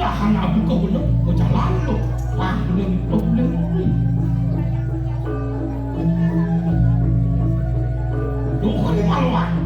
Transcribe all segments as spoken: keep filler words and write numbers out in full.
Tahan aku kau bener, kau jalan lu. Wah, bener, bener, bener. Duh, ini maluan.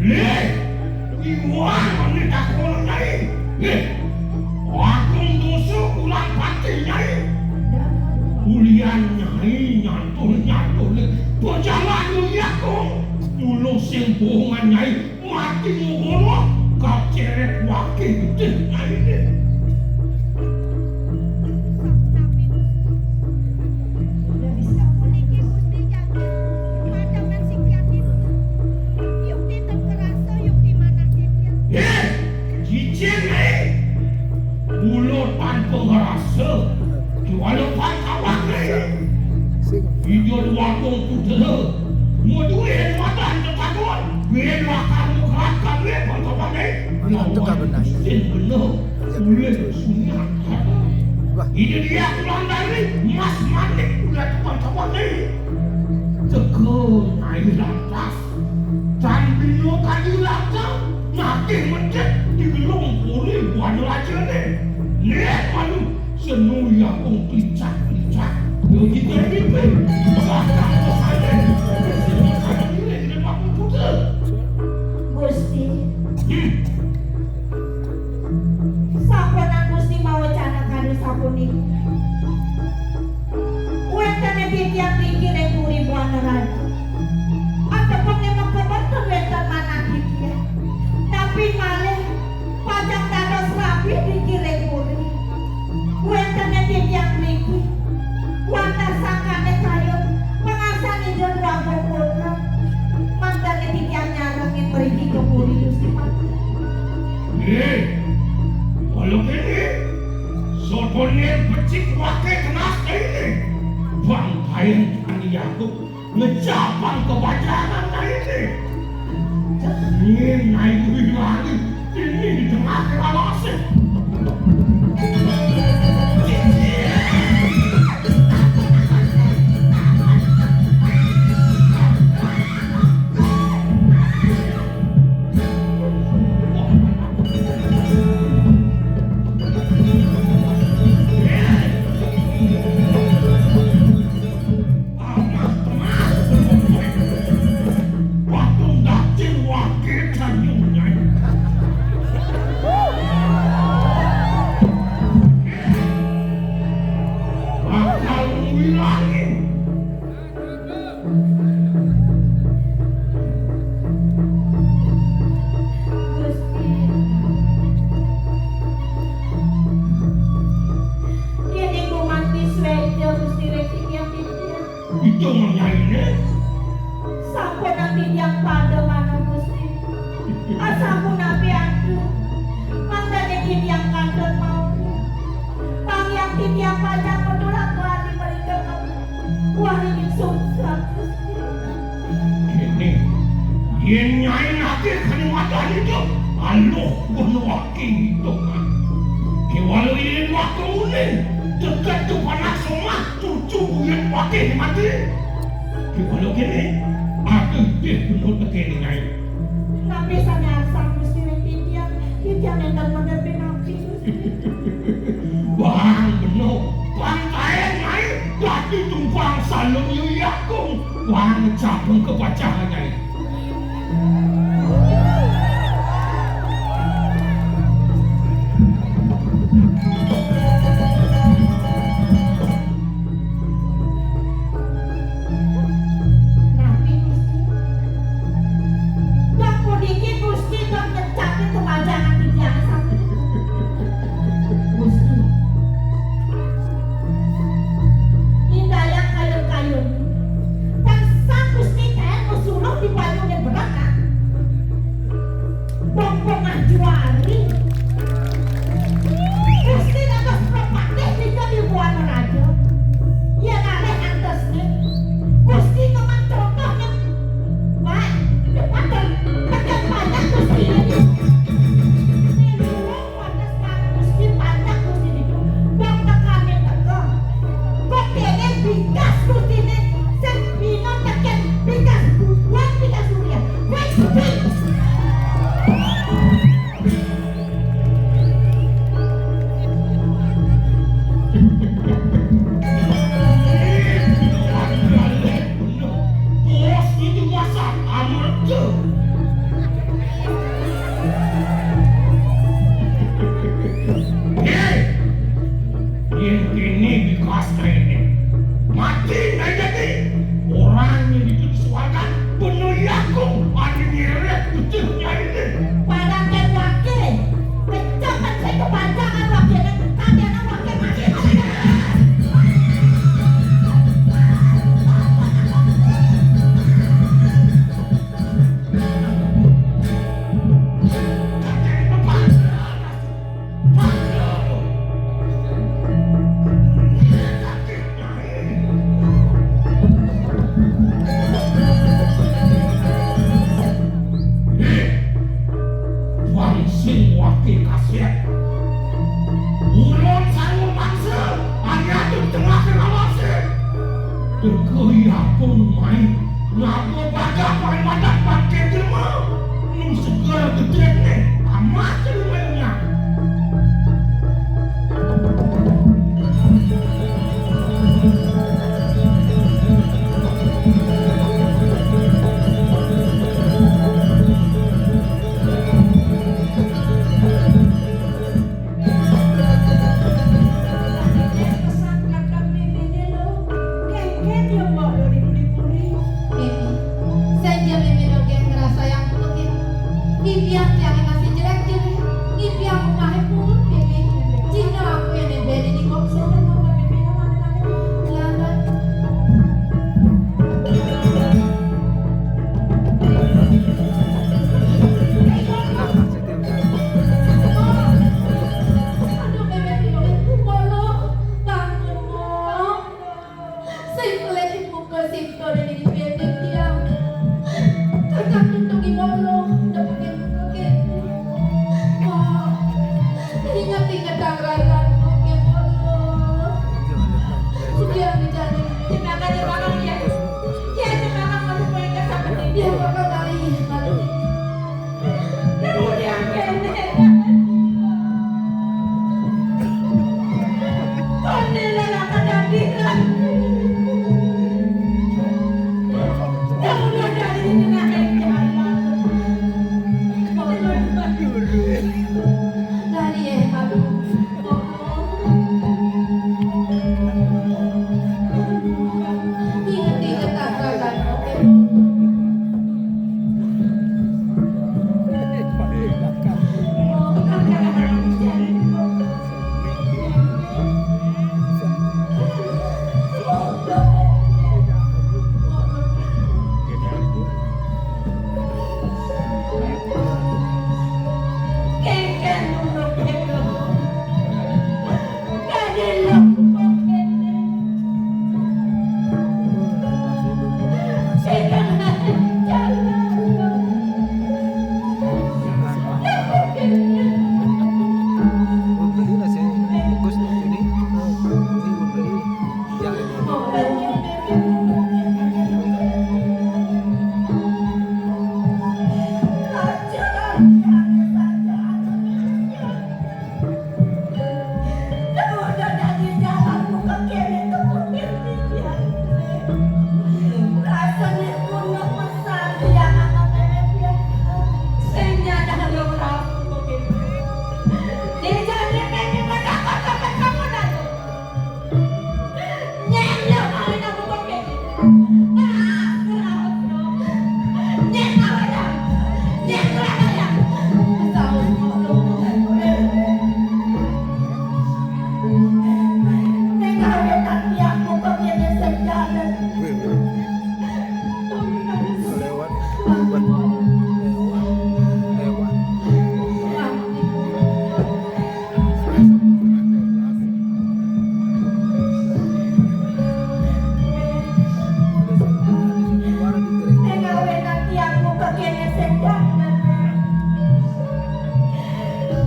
Lih, iwang mani takon nyai. Lih, aku musuh ulang pati nyai. Ulian nyai nyantul-nyantul, lih. Pejalan lu ya kong. Dulu sing bohongan nyai. Mati ngolok, kaceret wakil gedé nyai né. Sapunapi Gusti? Sapuniki Gusti jagat padangan sing yatim. Yukti ten kerasa, yukti manah titiang. Yé, cicing né. Mula tanpa ngerasa, juara pan kawané. Ida Dwagung Putra, muduh yen madan tetanduan, yen lakar mukrab kabeh pangkawané. Lawan sing bener, ulih sunat. Ida Diah Kulandari, mas manik ulah pangkawané. Teka nyai lantas. Tan bina kadi rata, nakih mecet di gelung puri buana rajané. Lihat malu, senu yakung klicak-klicak. Yo kita mimpi, bakal kesana, senu kadi di dalam putra. Gusti. Hmm. Sapunan Gusti mawacana kadi sapuniki. Wénten ing titiang niki ring puri Buana Raja. Antepun ning mekebet ten wénten manah titiang. Napi malih pacang dados rabi niki ring puri. Wénten ing titiang niki wantah sangkaning kayun pangarsan Ida Dwagung Putra. Mangdané titiang nyarengin mriki ka puri Gusti Patih. Nggih. Kala kéné, sotoné becik waké tenas kéné. Bangkain Candi Yakup ngejabang kebajaran kéné. Nyén naik kuwi lari, ini di tengah kelalase. Amah, amah. Patung daging wakil Tanjung Nyai. Bakal nguilangi. Gusti. Yén ing gumanti swéda Gusti ring titiang-titiang. Ida ngenyaine. Sampun titiang pada manah Gusti. Asampun api adu. Mangdane titiang kantun mau. Panggiang titiang pacang medulak wali mrika. Wah, ning sungsang, Gusti. Kene, yen Nyai nagih kaliwatan idup, aluh gunungake itungan. Kewala yen waktu muni, deket tu panak somah, tuju buyut wakil mati. Kewala kene, aku dih gunung tekene, Nyai. Napi sane arsang Gusti ring titiang, titiang nenten mendhet pinapi, Gusti. Bang beno, bang kaen nae, dadi tumpang salum yu yakung, bang cabung kepacahan nae. Napi, Gusti? Dak pun Sing wakil kasih. Ulun sarwa mangsa, hanya di tengah kawase. Teka iya pun main. Ngapa bagah paling madak bangkit jelema? Nu seger gedeg nih, amat jelema nya. Sing ja meme dogén ngrasayang peluk ibu. Ngipiang tiangé masih jelék-jelék. Ngipiang umahé purun, Bibi. Cina aku yang nembéni di kopsel. Lambat. Aduh, Bébé Piung, Mbok Luh, bangun, Mbok. Sing pelit dibuka sing tone dini piring tiang. Kakang tuntungi Mbok Luh, nepukin buka kéné. Mbok, inget-ingetang ragan buka Mbok Luh. Udah dijani. Jemaka, jemaka, ya. Ya, jemaka, kamu boleh ke sana. Ya, Mbok Luh, kali, kali.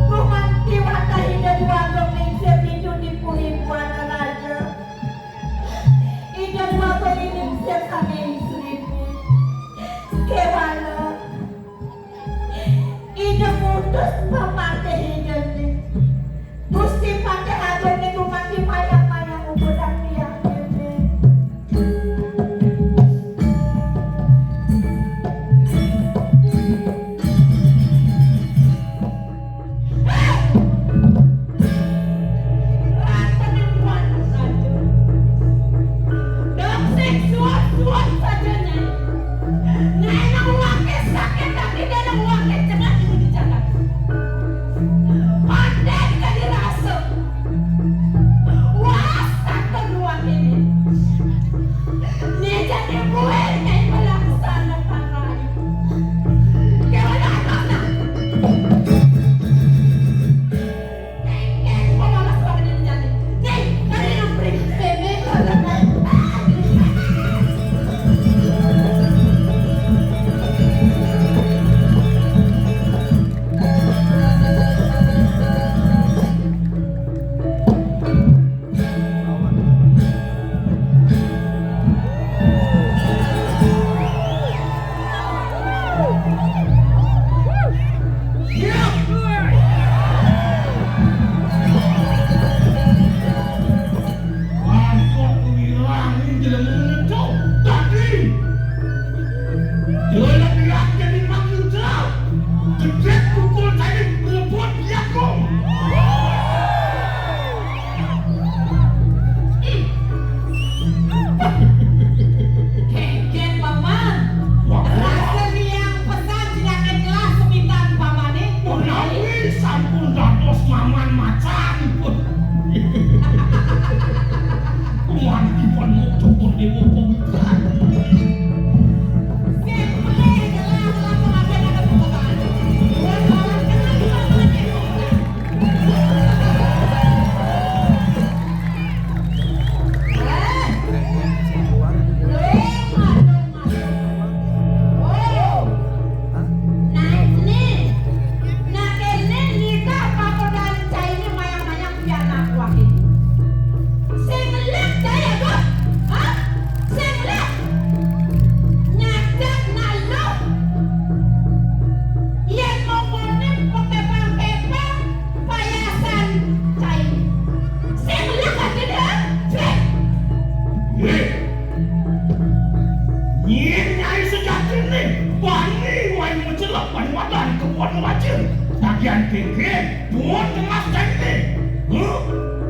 Gumanti wantah Ida Déwa Agung Lingsir Pitu di Puri Buana Raja. Ida Déwa Agung Lingsir sané sripi. Kéwala Ida ngutus pepatih Ida né. Gusti Patih Agung niku mati mayang-mayang ubudang tiyang déné. Rasaning kuat saja. Dok sing suwun-suwun saja, Nyai. Nyai nang wangké sakit ati, nang wangké cengak ibu di jagat. Di pupuk. Sing pelih gelang-gelang pengantin ada pembukaan. Buat orang kenal juga pengantin pembukaan. Eh, lu mah, lu mah, lu mah. Oh, nah, nih. Nah, kéné nitah pakodan cainé mayang-mayang pianak waké. Sing ngelak cai, aduh. Hah? Sing ngelak. Nyadak naluh. Yén mongkoné paképang-képang payasan cai. Sing ngelak ati dah. Sing. Nggih. Nyén Nyai sejatiné bani waé macelep ban wadan kebon wajir. Tagihan kénkén, pun tengah saté. Huh?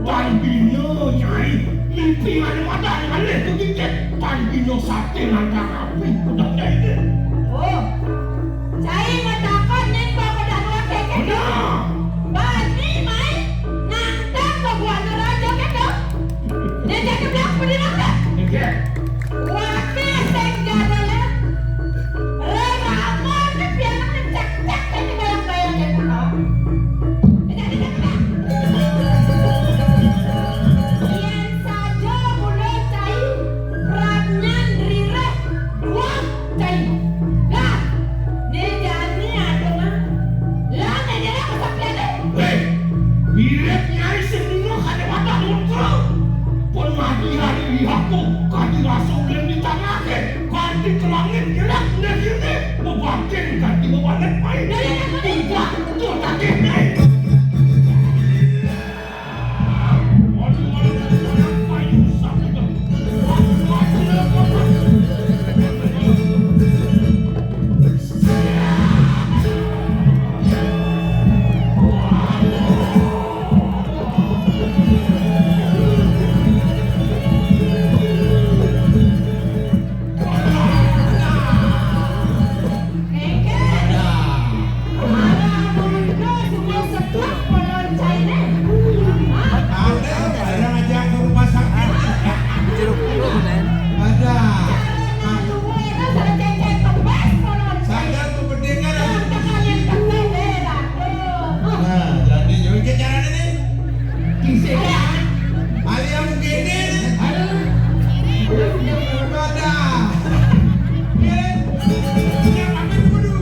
Tan bina Nyai mimpi anu wadan ngalih kegigit. Tan bina saté nantang api pedak Nyai. Oh. Cai matakon nyén pakodan waké kéto. Bener. Bani mai nantang ka buana raja kéto. Nyén jani belah pedinang dah. Nggih. Waké sing jadul. Rerama né pianak né cak-cak né bayang-bayang né. Nyén jani dah. Yén saja mula cai pradnyan rireh. Wah, cai. Lah, né jani ada mah. Lah, né jani apa sampeyan, eh? Hei, mirip Nyai sing dina kadé wadah untu. Pun mati hari lihaku, kadi rasa ulin ditangake, kanti kelangit jelek né kene, bebatin kanti bebanet main. Lah, lah, lah, lah. Ubah, betul tak, Nyai? Ada, ada ngajak ke rumah sakit. Ada. Sadar tuh pendengar. Nah, jadi, yuk, ini caranya nih. Kisah. Alia mungkin ini. Aduh. Ada. Oke. Yang apa itu, aduh?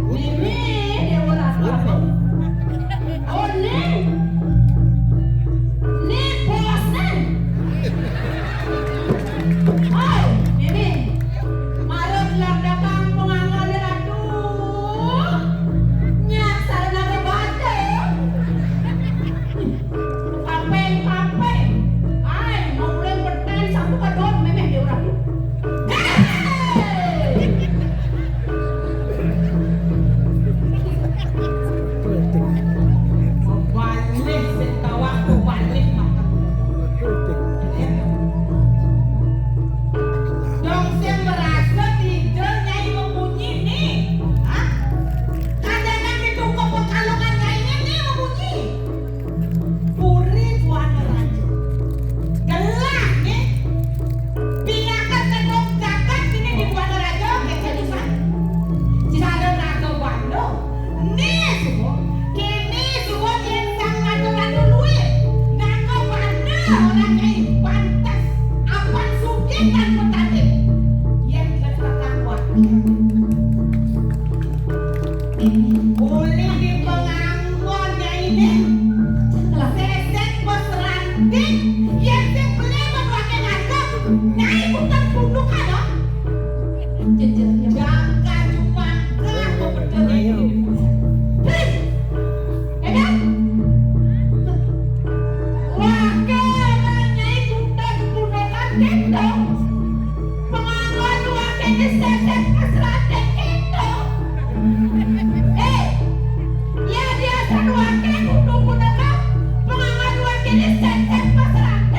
Nini, Déwa Ratu. Oh, Ning. Ning, bosné. Oh, Nini. Mara gelar datang penganggoné Ratu. Nyak sarana rebata. Kaping-kaping. Ai, mau mulai peteng sapu kadon méméh dia urang. Héi! Balik sing tawang, balik makan. Dong sing merasa tidur Nyai membunyi nih. Hah? Kadang-kadang itu kepekalongan Nyai ini membunyi. Puri Buana Raja. Gelah, nggih. Pinaka tedong jagat dini di Buana Raja, nggih, nggih, Mas. Cara raga Buana. Né suba, kéné suba yén sang ratu-ratu luwih. Naga Buana ora kaé pantes. Apan sugih tanpa tanding. Yén wis kakang wae. Ulih dipanganggon nyainé. Sesek pas ranting, yén sing beli metuake ngadep, nyai bukan pundukan, loh. Jaka cuma kah pepedhe. Hei, ya kan? Wake nyai bukan pundukan, gendong. Penganggon wake disesek pas ranting kéto. Eh, ya biasa wake kudu punaka, penganggon wake disesek pas ranting.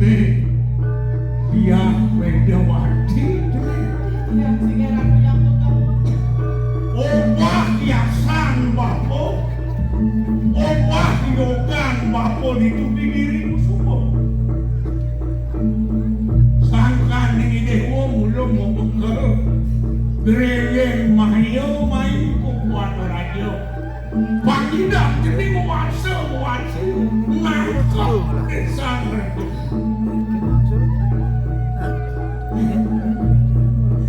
Nih, Diah Wedawati, obah kiasan bapa, obah yogan bapa di Diri Kusuma. Sangkan ning Déwa mula mabekel, Grénggéng Mahya main kuat raja. Pangidang geni nguasa, nguasa nangkep désa Rejo.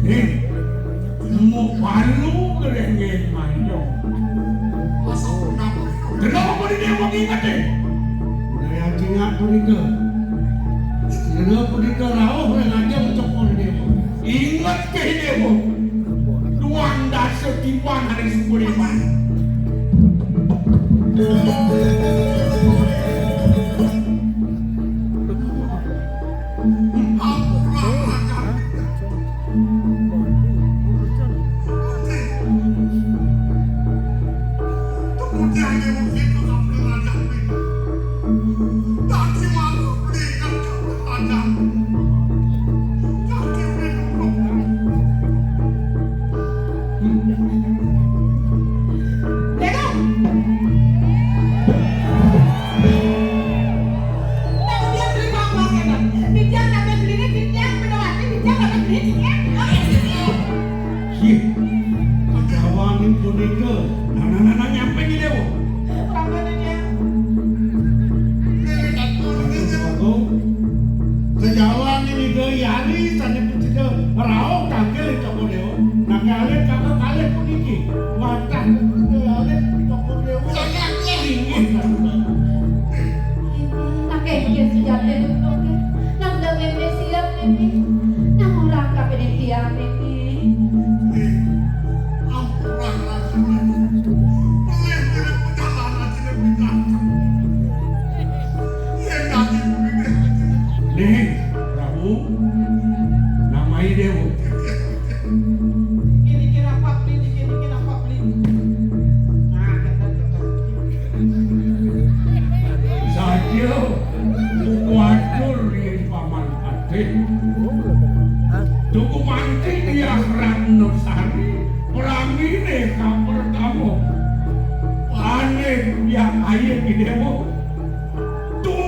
Nih, mupalu Grénggéng Mahya. Kenapa di déwa ngingeté? Daya cingat punika. Sira punika rauh ring ajeng Cokor Déwa. Inget ké déwa. Duang dasa tiban hari suku déwa. Sih, kawaning punika. Nah, nah, nah, nah, nyampe ngene, Bu. Prabana, Dyang. Agung, sejalan nika yari sané punika rauh tangkil Cokor Déwa. Nah, kalih kakak kalih puniki. Wantah alit Cokor Déwa. Inggih, Ratu. Kakek inggih sejati, Kakek. Nang dawai siap, Kakek. Nang orang kaping tiang, Kakek. Ampun, Ratu. Pelih mirip perjalanan sini pindah. Yen dadi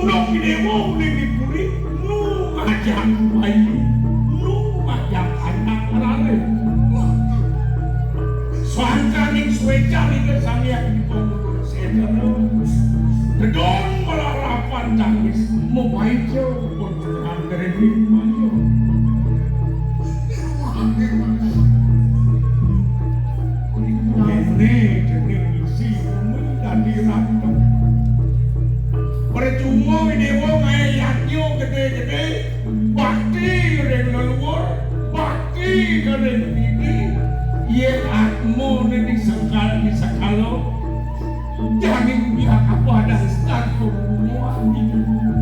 Nok Déwa uning di puri, nu ngajak bayi, nu ngajak anak raré. Sangkaning suécan Ida Sang Hyang Widi Wasa, gedong malarapan tangis, mapaica pun anggreni maya. Déné dening isi bumi dadi ratu. Percuma Déwa ngaé yadnya gedé-gedé, bakti ring leluhur, bakti ring dini, yén atmané disekal, disekala, jani biar apa ada setan pembunuhan di dunia.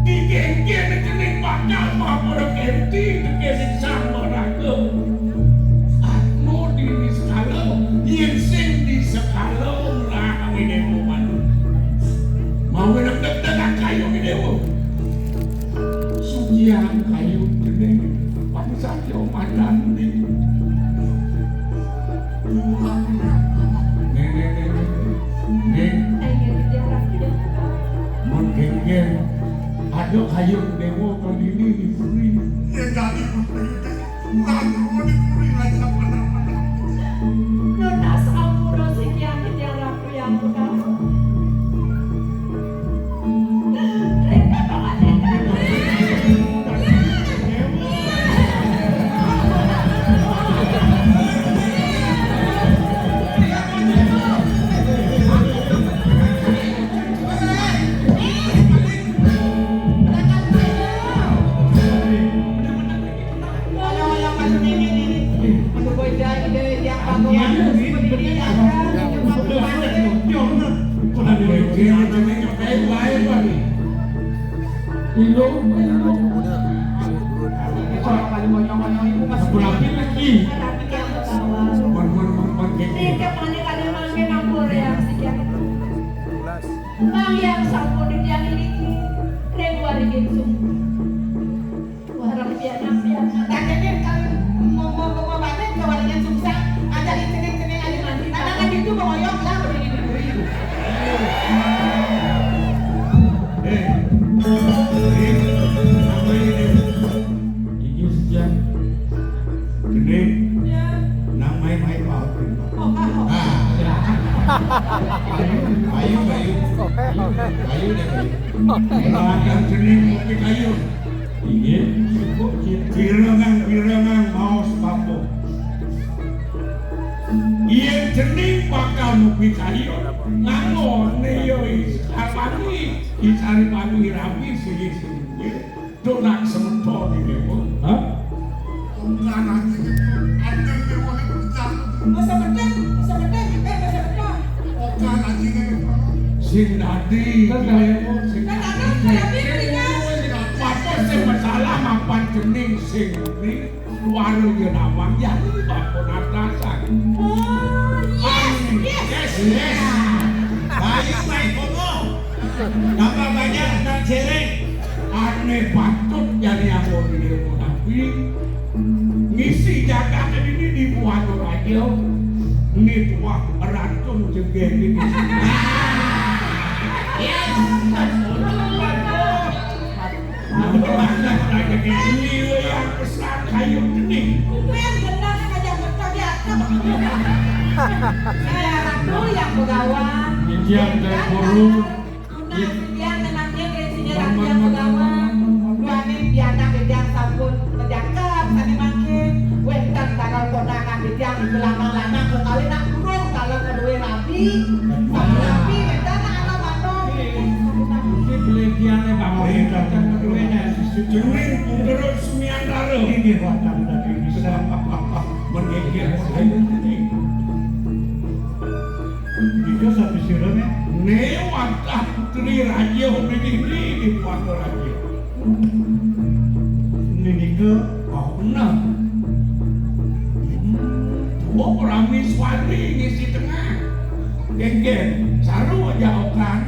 Digénggén cening bakal mapura kénti, tegé siksa maraga. Atma dini sekala, yén sing disekala, mlaha ngene mumanu. Mau nang deg-degan kayu ngene, Bu. Sucian kayu cening, bangsa yo mandan ning. Ning, ning, ning, ning. Ning. Mun kéngkén, ada kayu déwa kali ini di puri. Ya, jadi puri. Lagu di puri, raja pada-pada. Nunas ampura sikian titiang Ratu Yang Utama. Nang yang sampun titiang iriki, ring waringin sumsang. Warang pianak, pianak. Tadiné kang mau, mau, mau, mau balik ke waringin sumsang, aja cening-cening aja mandi. Nah, nah, nah, gitu, mau ngoyok lah, begini, begini. Eh, eh, apa ini? Iki sejak gede. Ya. Nang main-main mau. Oh, oh, oh. Ah. Ayo, ayo. Ayo deh, ayo. Makan cening kopi kayu. Inggih, cukup. Pirengang-pirengang maos papuh. Yén cening bakal mupi kayu, nganggoné ya is-, apani, isari pami rabi silih sinunggil, tunak semeton iki, Bu. Hah? Bukan anjing itu, anjing itu boleh berjalan. Masa betul, masa betul, eh, masa betul. Bukan anjing itu. Sing dadi, sing dadi. Kan ada, kan ada, kan ada. Apa sing masalah mapan cening sing ini? Warung ya nawang, ya ini bakal atasan. Oh, yes, yes, yes, yes. Baik, baik, ngomong. Tambah banyak nang céréng. Ané patut jani aku dhewe, tapi ngisi jagat ini di Buana Raja. Ini tuah rantun jegé ini. Yes. Aduh, anak lagi ini yang besar kayu gede. Kuwi bener ngajak betul ya. Saya ratu yang begawan. Ijang dan puru. Nah, dia nenangnya ke sini ratu yang begawan. Duaning pianak ijang sampun ngejangkep sani mangkin. Wénten tanggal ponakan ijang iku lanang-lanang kekali nak burung kalau kedua rabi. Rabi wénten anak manuk. Iki pelitiane Pak Boy, kadang keduwene. Jeneng Putra Sumiantara. Inggih, wonten tadi bisa menggigit. Nika sapi sirene? Ne wantah putri raja ini di Puan Raja. Ninika, oh, bener. Dua Prameswari ngisi tengah. Geng-geng, saru aja okan.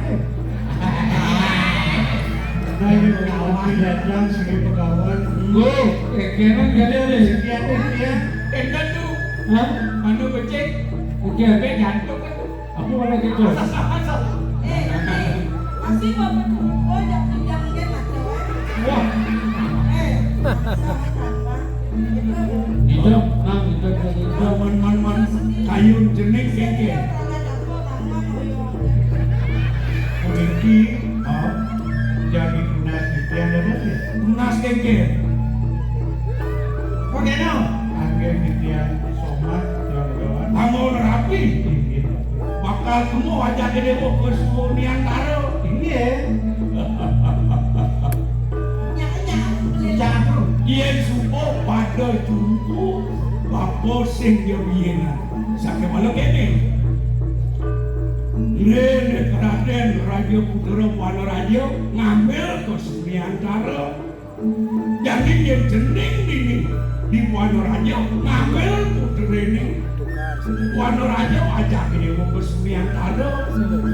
Nah, ini pengawal datang, sini pegawai. Go, geng-gengan gede deh. Sekian, sekian. Enggak tuh. Hah? Mana becek? Oke, oke, jantung. Aku mau gitu. Eh, ini masih mau bertemu, oh, yang pinjam dia macam. Wah. Eh, sama-sama. Hidup, nang, hidup, hidup. Man, man, man, kayun jening kéngkén. Puniki, oh, jadi tunas titiang dados ya? Tunas kéngkén. Oke, no. Anggé titiang somat, titiang begawan. Bangun rapi. Inggih. Bakal temu ajak déwa ke Suwuniantara. Inggih. Jatuh. Yén suba pada jumpa, bapa sing ya biyenan. Sakéwala kéné. Lén Radén Raja Putra Buana Raja ngambil ke Suwuniantara. Jani yén jening dini di Buana Raja ngambil putriné Buana Raja ajak déwa ke Suwuniantara.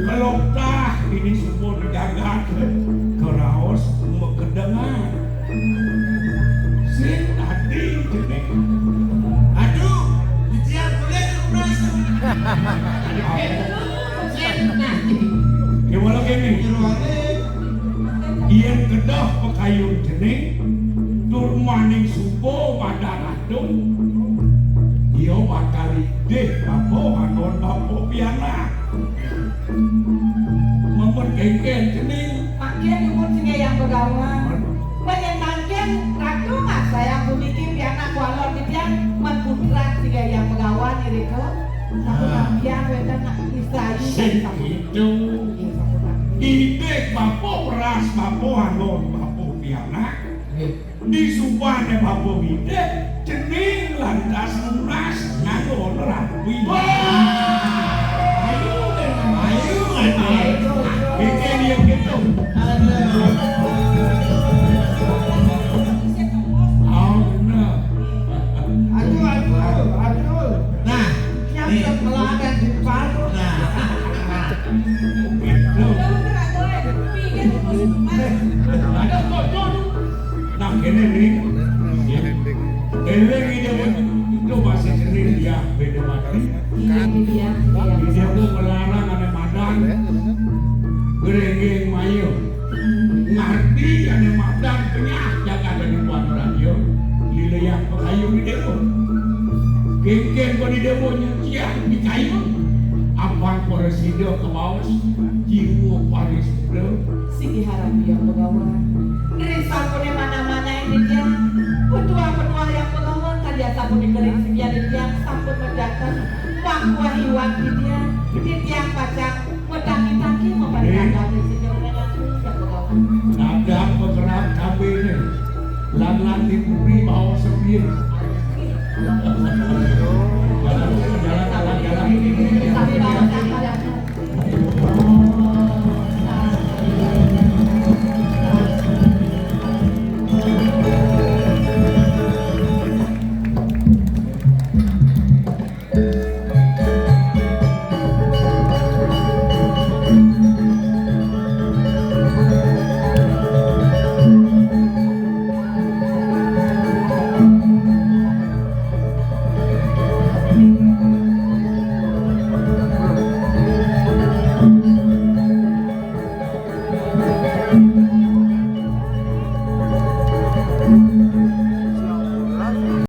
Keloktah ini suba di jagat keraos makedengan. Sing tadi jening. Aduh, titiang boleh lunas. Sing tadi. Kéwala kéné. Yén kedah pakayun jening, tur maning suba madan adung, ia bakal idih bapa anggon bapa pianak. Mangkin kéngkén jening. Mangkin dumun singgih Hyang Begawan. Mangkin mangkin Ratu ngarsayang puniki pianak kuala titiang, men putra singgih Hyang Begawan irika. Sampun Ah. Pian wénten nak Israel. Sing sampun. Itu. Nggih, sampun. Idih bapa weras bapa anggon bapa pianak. Nggih. Disubané bapa ngidih, jening lantas nunas nganggon rapi. Wah! Ayu, ayu, ayu. Iki dia gitu. Aduh. Oh, bener. Aduh, aduh, aduh. Nah, siap nih. Siap melawan di paru. Nah. Gitu. Ada kocok. Nah, kéné nih. Éling ide itu masih jenis dia beda mati. Iya, iya, iya. Dia mau melarang ané madan. Gerenggeng mayu. Ngarti ané madan penyah jagat dari Buana Raja. Lila yang pekayu di déwa. Kéngkén kok di déwa nyucian di kayu. Apang prasida kabaos jiwa parisuda. Singgih harap Hyang Begawan. Ri sampuné manah-manah titiang. Petuah-petuah Hyang Begawan kadi asapunika ring singgih titiang sampun menjatan. Wah-wah iwang titiang. Titiang pacang matangi-tangi maparing Eh. Agama singgih Hyang Begawan. Nadang pekeran kabéhné. Lan-lan di puri bawa sepiye.